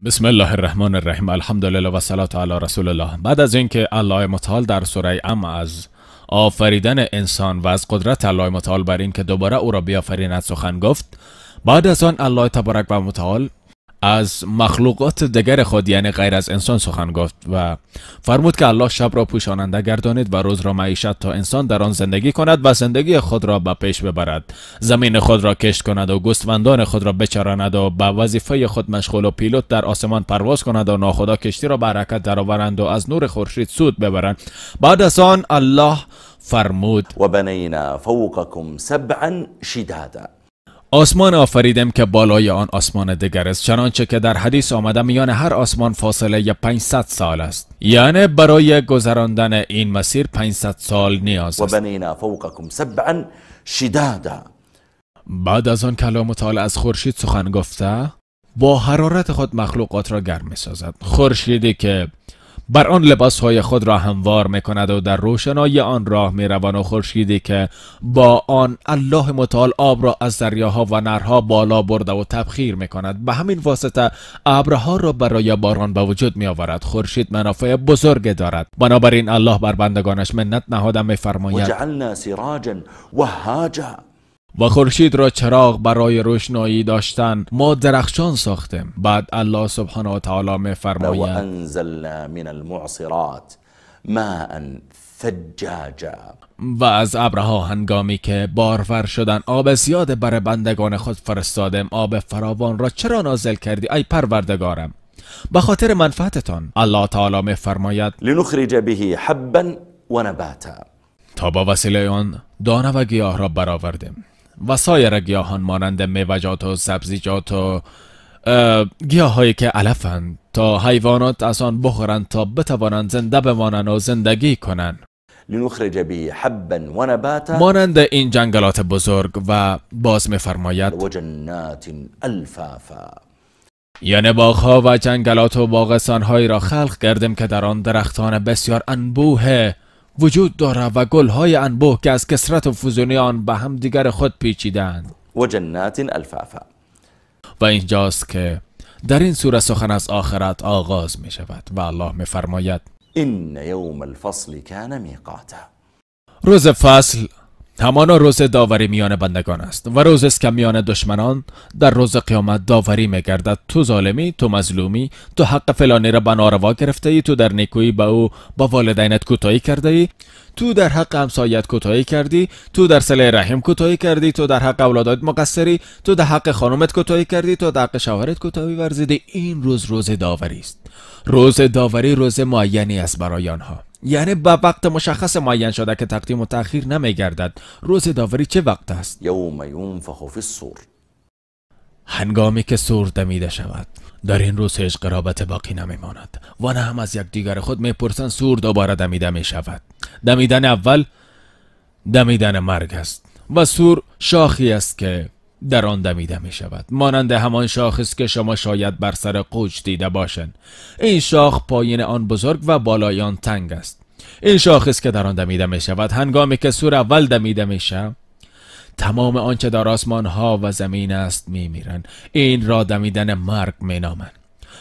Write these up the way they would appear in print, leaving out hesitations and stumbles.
بسم الله الرحمن الرحیم. الحمدلله و صلات علی رسول الله. بعد از اینکه الله متعال در سوره ام از آفریدن انسان و از قدرت الله متعال بر این که دوباره او را بیافریند سخن گفت، بعد از آن الله تبارک و متعال از مخلوقات دیگر خود یعنی غیر از انسان سخن گفت و فرمود که الله شب را پوشاننده گردانید و روز را معیشت تا انسان در آن زندگی کند و زندگی خود را به پیش ببرد، زمین خود را کشت کند و گوسفندان خود را بچراند و به وظیفه خود مشغول و پیلوت در آسمان پرواز کند و ناخدا کشتی را به حرکت درآورند و از نور خورشید سود ببرند. بعد از آن الله فرمود و بنینا فوقکم سبعا شدادا، آسمان آفریدم که بالای آن آسمان دیگر است، چنانچه که در حدیث آمده میان هر آسمان فاصله 500 سال است، یعنی برای گذراندن این مسیر 500 سال نیاز است. و بنینا فوقکم سبعا شدادا. بعد از آن کلام متعال از خورشید سخن گفته با حرارت خود مخلوقات را گرم می‌سازد. خورشیدی که بر آن لباسهای خود را هموار میکند و در روشنایی آن راه میروند، و خورشیدی که با آن الله متعال آب را از دریاها و نهرها بالا برده و تبخیر میکند، به همین واسطه ابرها را برای باران به وجود میآورد. خورشید منافع بزرگ دارد، بنابراین الله بر بندگانش منت نهاده میفرماید وجعلنا سراجا وهاجا، و خورشید را چراغ برای روشنایی داشتن ما درخشان ساختیم. بعد الله سبحانه و تعالی می فرماید و انزلنا من المعصرات ماء ثجاجا، و از ابرها هنگامی که بارور شدن آب زیاد بر بندگان خود فرستادیم. آب فراوان را چرا نازل کردی ای پروردگارم؟ به خاطر منفعتتان. الله تعالی می فرماید لنخرج به حبا و نباتا، تا با وسیله آن دانه و گیاه را برآوردیم و سایر گیاهان مانند میوه‌جات و سبزیجات و گیاهایی که علفند تا حیوانات از آن بخورند تا بتوانند زنده بمانند و زندگی کنند. لنخرج به حبا و نباتا، مانند این جنگلات بزرگ. و باز می‌فرماید و جنات الفافا، یعنی باغها و جنگلات و باغستانهایی را خلق کردیم که در آن درختان بسیار انبوه وجود دارد و گلهای انبوه که از کثرت و فزونی آن به هم دیگر خود پیچیدند. و جنات الفافا. و اینجاست که در این سوره سخن از آخرت آغاز می شود و الله می فرماید ان یوم الفصل کان میقاتا، روز فصل همانا روز داوری میان بندگان است و روز است که میان دشمنان در روز قیامت داوری میگردد. تو ظالمی، تو مظلومی، تو حق فلانی را به ناروا گرفته ای، تو در نیکویی به او با والدینت کوتاهی کرده ای، تو در حق همسایت کوتاهی کردی، تو در صله رحم کوتاهی کردی، تو در حق اولادت مقصری، تو در حق خانومت کوتاهی کردی، تو در حق شوهرت کوتاهی ورزیدی. این روز روز داوری است. روز داوری روز معینی است برای آنها، یعنی به وقت مشخص معین شده که تقدیم و تأخیر نمیگردد. روز داوری چه وقت است؟ یوم ینفخ فی الصور، هنگامی که صور دمیده شود. در این روز هیچ قرابت باقی نمیماند و نه هم از یکدیگر خود میپرسند صور دوباره دمیده می شود. دمیدن اول دمیدن مرگ است و صور شاخی است که در آن دمیده می شود، مانند همان شاخ است که شما شاید بر سر قوچ دیده باشند. این شاخ پایین آن بزرگ و بالای آن تنگ است. این شاخ است که در آن دمیده می شود. هنگامی که صور اول دمیده می شود، تمام آنچه در آسمان ها و زمین است می میرند. این را دمیدن مرگ می نامند.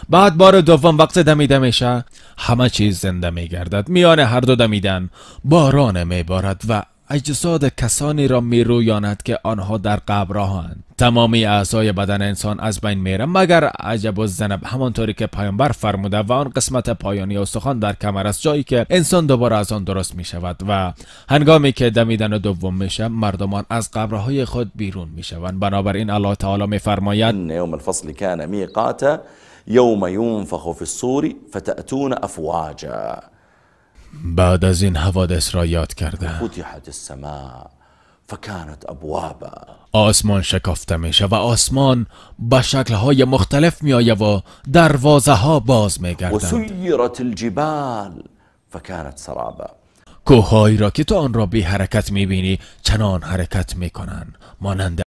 بعد بار دوم وقت دمیده میشه، همه چیز زنده می گردد. میان هر دو دمیدن باران می بارد و اجساد کسانی را می رویاند که آنها در قبرهاند. تمامی اعضای بدن انسان از بین میره مگر عجب و ذنب، همانطوری که پیامبر فرموده، و آن قسمت پایانی استخوان در کمر است، جایی که انسان دوباره از آن درست می شود. و هنگامی که دمیدن دوم میشه، مردمان از قبرهای خود بیرون میشوند. بنابراین الله تعالی میفرماید ان یوم الفصل کان میقاتا یوم ینفخ فی الصور فتأتون افواجا. بعد از این حوادث را یاد کرده فتحت السماء فكانت ابوابا، آسمان شکافته میشه و آسمان به شکل‌های مختلف میآید و دروازه ها باز میگردند. و سیرت الجبال فكانت سرابا، کوههایی را که تو آن را بی حرکت میبینی چنان حرکت میکنند مانند